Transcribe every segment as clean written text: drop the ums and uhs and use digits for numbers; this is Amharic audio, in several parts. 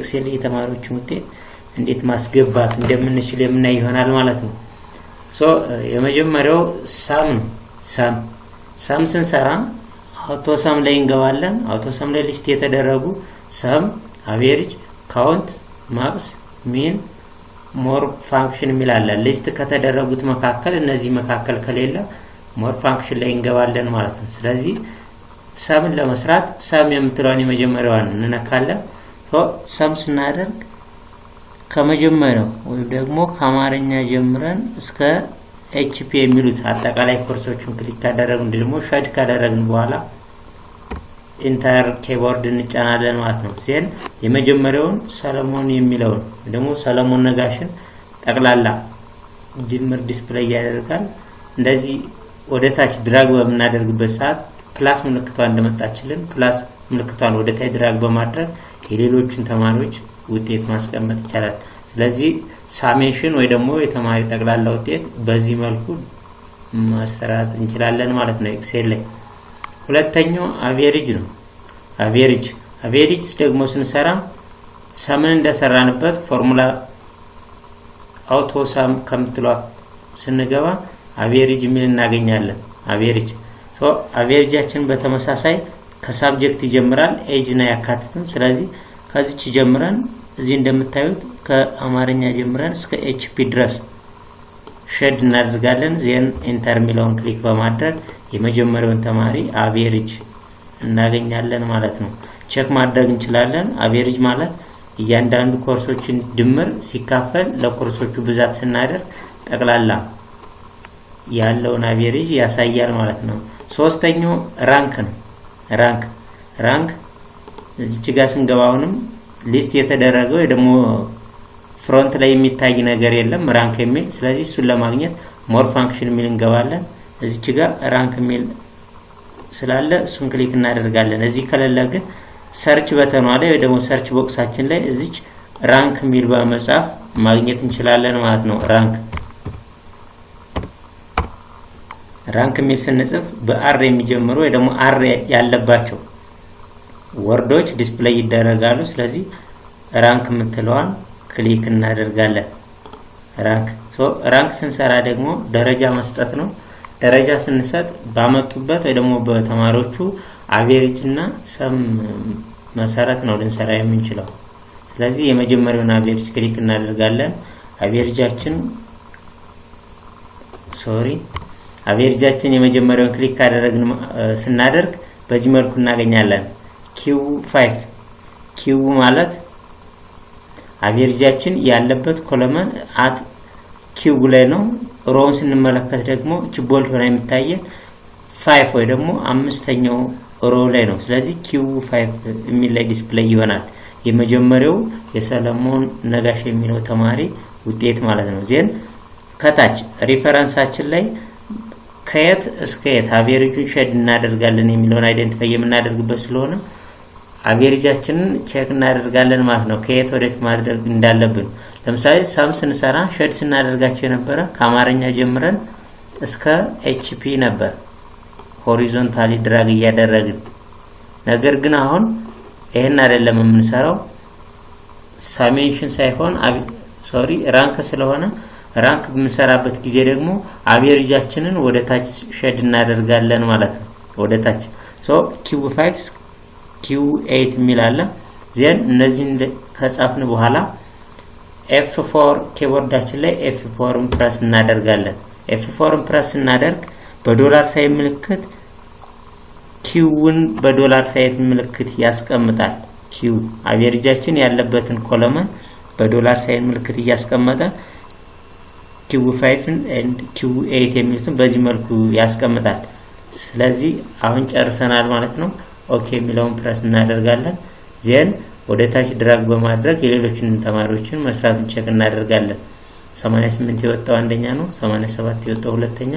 Excel የተማሪዎችን ውጤት እንዴት ማስገባት እንደምንችል የምናይ ይሆናል ማለት ነው። So የመጀመሪያው sum ነው። Sum ስንሰራ auto sum ላይ እንገባለን። Auto sum ላይ list የተደረጉ sum፣ average፣ count፣ max፣ min፣ more function የሚል አለ። List ከተደረጉት መካከል እነዚህ መካከል ከሌለ more function ላይ እንገባለን ማለት ነው። ስለዚህ sum ን ለመስራት sum የምትለዋን የመጀመሪያዋን እንነካለን። Sum ስናደርግ ከመጀመሪያው ወይም ደግሞ ከአማርኛ ጀምረን እስከ HP የሚሉት አጠቃላይ ኮርሶችን click ካደረግን ደግሞ shade ካደረግን በኋላ enter keyboard እንጫናለን ማለት ነው። Then የመጀመሪያውን ሰለሞን የሚለውን ደግሞ ሰለሞን ነጋሽን ጠቅላላ ድምር display ያደርጋል። እንደዚህ ወደ ታች drag በምናደርግበት ሰዓት plus ምልክቷን እንደመጣችልን plus ምልክቷን ወደ ታች drag በማድረግ የሌሎችን ተማሪዎች ውጤት ማስቀመጥ ይቻላል። ስለዚህ summation ወይ ደግሞ የተማሪ ጠቅላላ ውጤት በዚህ መልኩ መስራት እንችላለን ማለት ነው Excel ላይ። ሁለተኛው average ነው። Average ደግሞ ስንሰራ sum ን እንደሰራንበት formula auto sum ከምትሏ ስንገባ average የሚል እናገኛለን። Average, so average ኣችን በተመሳሳይ ከ subject ይጀምራል። ኤጅን አያካትትም። ስለዚህ ከዚች ጀምረን እዚህ እንደምታዩት ከአማርኛ ጀምረን እስከ HP ድረስ shade እናደርጋለን። Then enter የሚለውን click በማድረግ የመጀመሪያውን ተማሪ average እናገኛለን ማለት ነው። Check ማድረግ እንችላለን። Average ማለት እያንዳንዱ ኮርሶችን ድምር ሲካፈል ለኮርሶቹ ብዛት ስናደርግ ጠቅላላ ያለውን average ያሳያል ማለት ነው። ሶስተኛው rank ነው። Rank እዚች ጋር ስንገባ አሁንም list የተደረገው ወይ ደግሞ front ላይ የሚታይ ነገር የለም rank የሚል። ስለዚህ እሱን ለማግኘት more function የሚል እንገባለን። እዚች ጋር rank የሚል ስላለ እሱን click እናደርጋለን። እዚህ ከሌለ ግን search button ኗ ላይ ወይ ደግሞ search box ኣችን ላይ እዚች rank የሚል በመጻፍ ማግኘት እንችላለን ማለት ነው። Rank የሚል ስንጽፍ በ R የሚጀምሩ ወይ ደግሞ R ያለባቸው word ኦች display ይደረጋሉ። ስለዚህ rank የምትለዋን click እናደርጋለን። Rank, so rank ስንሰራ ደግሞ ደረጃ መስጠት ነው። ደረጃ ስንሰጥ ባመጡበት ወይ ደግሞ በተማሪዎቹ average እና sum መሰረት ነው ልንሰራ የምንችለው። ስለዚህ የመጀመሪያውን average click እናደርጋለን። Average ኣችን, sorry, average ኣችን የመጀመሪያውን click ካደረግን ስናደርግ በዚህ መልኩ እናገኛለን። Q5፣ Q ማለት average ኣችን ያለበት column at Q ላይ ነው። Row ውን ስንመለከት ደግሞ bold ሆና የሚታየን five ወይ ደግሞ አምስተኛው row ላይ ነው። ስለዚህ Q5 የሚል ላይ display ይሆናል። የመጀመሪያው የሰለሞን ነጋሽ የሚለው ተማሪ ውጤት ማለት ነው። Then ከታች reference ኣችን ላይ ከየት እስከ የት average ኡን shade እናደርጋለን የሚለውን identify የምናደርግበት ስለሆነ average ኣችንን check እናደርጋለን ማለት ነው። ከየት ወዴት ማድረግ እንዳለብን። ለምሳሌ sum ስንሰራ shade ስናደርጋቸው የነበረ ከአማርኛ ጀምረን እስከ HP ነበር horizontally drag እያደረግን። ነገር ግን አሁን ይህን አይደለም የምንሰራው፣ summation ሳይሆን, sorry, rank ስለሆነ rank በምንሰራበት ጊዜ ደግሞ average ኣችንን ወደ ታች shade እናደርጋለን ማለት ነው። ወደ ታች, so Q5 Q8 የሚል አለ። Then እነዚህን ከጻፍን በኋላ F4 keyboard ኣችን ላይ F4 ን ፕረስ እናደርጋለን። F4 ን ፕረስ ስናደርግ በ dollar sign ምልክት Q ን በ dollar sign ምልክት ያስቀምጣል። Q average ኣችን ያለበትን column በ dollar sign ምልክት እያስቀመጠ Q5 ን and Q8 የሚሉትን በዚህ መልኩ ያስቀምጣል። ስለዚህ አሁን ጨርሰናል ማለት ነው። Okay የሚለውን ፕረስ እናደርጋለን። Then ወደ ታች drag በማድረግ የሌሎችን ተማሪዎችን መስራቱን check እናደርጋለን። 88 የወጣው አንደኛ ነው። 87 የወጣው ሁለተኛ፣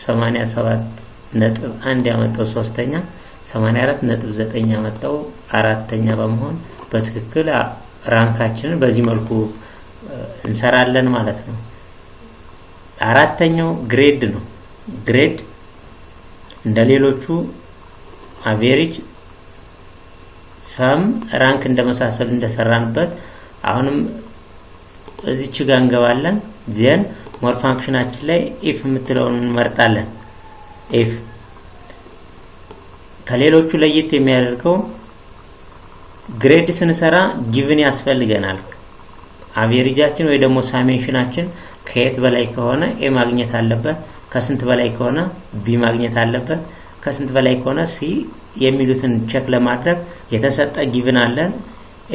87.1 ያመጣው ሶስተኛ፣ 84.9 ያመጣው አራተኛ በመሆን በትክክል rank ኣችንን በዚህ መልኩ እንሰራለን ማለት ነው። አራተኛው grade ነው። Grade እንደ ሌሎቹ average፣ Sum፣ rank እንደመሳሰሉ እንደሰራንበት አሁንም እዚች ጋር እንገባለን። Then more function ኣችን ላይ if የምትለውን እንመርጣለን። If ከሌሎቹ ለየት የሚያደርገው grade ስንሰራ given ያስፈልገናል። Average ኣችን ወይ ደግሞ summation ኣችን ከየት በላይ ከሆነ A ማግኘት አለበት፣ ከስንት በላይ ከሆነ B ማግኘት አለበት፣ ከስንት በላይ ከሆነ C የሚሉትን check ለማድረግ የተሰጠ given አለን።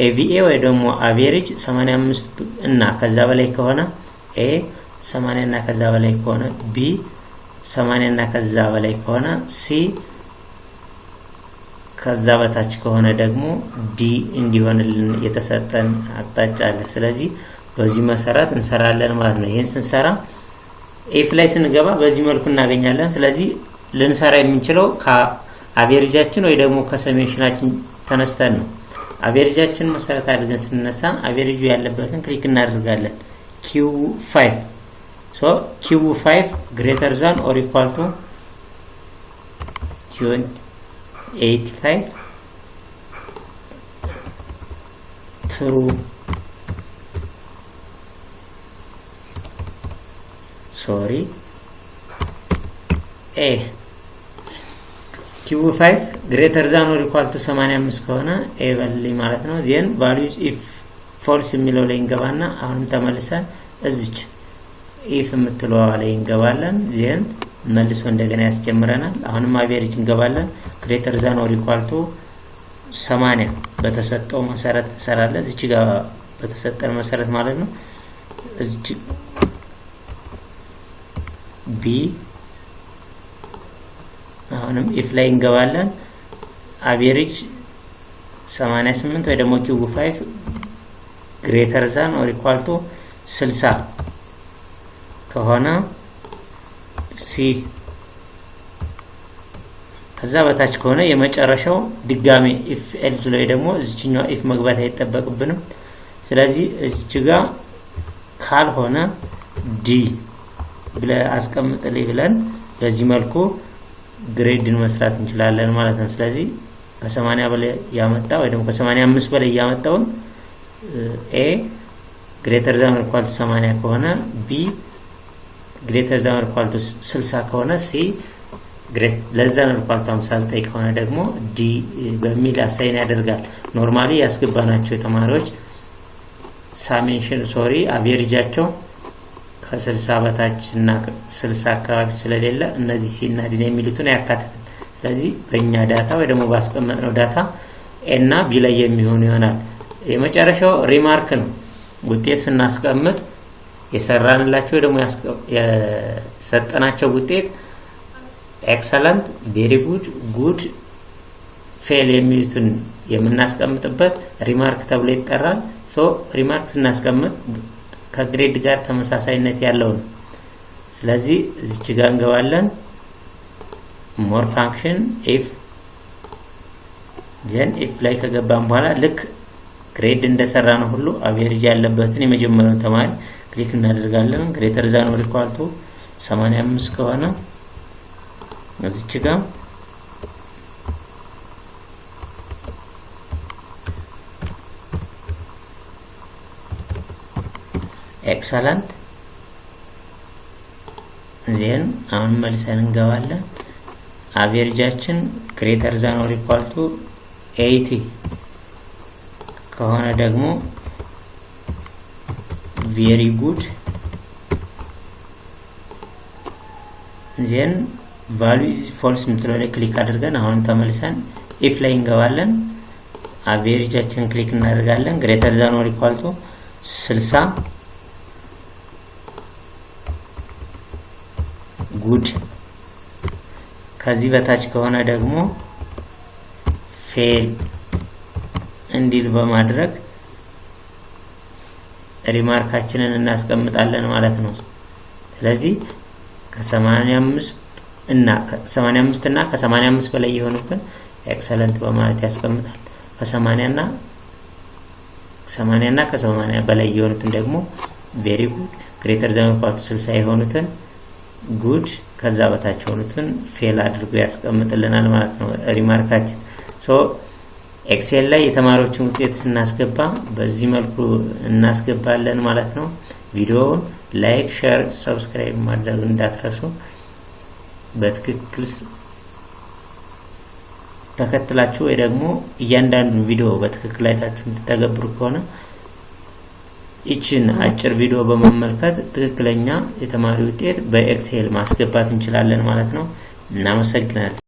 AVA ወይ ደግሞ average 85 እና ከዛ በላይ ከሆነ A፣ 80 እና ከዛ በላይ ከሆነ B፣ 80 እና ከዛ በላይ ከሆነ C፣ ከዛ በታች ከሆነ ደግሞ D እንዲሆንልን የተሰጠን አቅጣጫ አለ። ስለዚህ በዚህ መሰረት እንሰራለን ማለት ነው። ይህን ስንሰራ if ላይ ስንገባ በዚህ መልኩ እናገኛለን። ስለዚህ ልንሰራ የምንችለው ከ average ኣችን ወይ ደግሞ ከ summation ኣችን ተነስተን ነው። Average ኣችን መሰረት አድርገን ስንነሳ average ኡ ያለበትን click እናደርጋለን። Q5, so Q5 greater than or equal to 85, true, sorry, A. Q5 greater than or equal to 85 ከሆነ A በልልኝ ማለት ነው። Then values if false የሚለው ላይ እንገባና አሁንም ተመልሰን እዚች if የምትለዋ ላይ እንገባለን። Then መልሶ እንደገና ያስጀምረናል። አሁንም average እንገባለን። Greater than or equal to 80 በተሰጠው መሰረት እንሰራለን። እዚች ጋር በተሰጠን መሰረት ማለት ነው። እዚች B፣ አሁንም if ላይ እንገባለን። Average 88 ወይ ደግሞ Q5 greater than or equal to 60 ከሆነ C፣ ከዛ በታች ከሆነ የመጨረሻው ድጋሜ if else ላይ ደግሞ እዚችኛዋ if መግባት አይጠበቅብንም። ስለዚህ እዚች ጋ ካልሆነ D ብለህ አስቀምጥልኝ ብለን በዚህ መልኩ grade ን መስራት እንችላለን ማለት ነው። ስለዚህ ከ80 በላይ ያመጣ ወይ ደግሞ ከ85 በላይ ያመጣውን A፣ greater than or equal to 80 ከሆነ B፣ greater than or equal to 60 ከሆነ C፣ less than or equal to 59 ከሆነ ደግሞ D በሚል assign ያደርጋል። Normally ያስገባናቸው የተማሪዎች summation, sorry, average ኣቸው ከ60 በታች እና 60 አካባቢ ስለሌለ እነዚህ C እና D ን የሚሉትን አያካትትም። ስለዚህ በእኛ data ወይ ደግሞ ባስቀመጥነው data A እና B ላይ የሚሆኑ ይሆናል። የመጨረሻው remark ነው። ውጤት ስናስቀምጥ የሰራንላቸው ደግሞ የሰጠናቸው ውጤት excellent፣ very good፣ good፣ fail የሚሉትን የምናስቀምጥበት remark ተብሎ ይጠራል። So remark ስናስቀምጥ ከ grade ጋር ተመሳሳይነት ያለው ነው። ስለዚህ እዚች ጋር እንገባለን። More function, if. Then if ላይ ከገባን በኋላ ልክ grade እንደሰራ ነው ሁሉ average ያለበትን የመጀመሪያውን ተማሪ click እናደርጋለን። Greater than or equal to 85 ከሆነ እዚች ጋር excellent። Then አሁን መልሰን እንገባለን። Average ኣችን greater than or equal to 80 ከሆነ ደግሞ very good። Then value is false የምትለው ላይ click አድርገን አሁንም ተመልሰን if ላይ እንገባለን። Average ኣችንን click እናደርጋለን። Greater than or equal to 60, good። ከዚህ በታች ከሆነ ደግሞ fail እንዲል በማድረግ remark ኣችንን እናስቀምጣለን ማለት ነው። ስለዚህ ከ85 እና ከ85 እና ከ85 በላይ የሆኑትን excellent በማለት ያስቀምጣል። ከ80 እና 80 እና ከ80 በላይ የሆኑትን ደግሞ very good፣ greater than equal to 60 የሆኑትን good፣ ከዛ በታች የሆኑትን fail አድርጎ ያስቀምጥልናል ማለት ነው remark ኣችን። So Excel ላይ የተማሪዎችን ውጤት ስናስገባ በዚህ መልኩ እናስገባለን ማለት ነው። ቪዲዮውን like፣ share፣ subscribe ማድረግ እንዳትረሱ። በትክክል ተከትላችሁ ወይ ደግሞ እያንዳንዱን ቪዲዮ በትክክል አይታችሁ የምትተገብሩ ከሆነ ይችን አጭር ቪዲዮ በመመልከት ትክክለኛ የተማሪ ውጤት በ Excel ማስገባት እንችላለን ማለት ነው። እናመሰግናለን።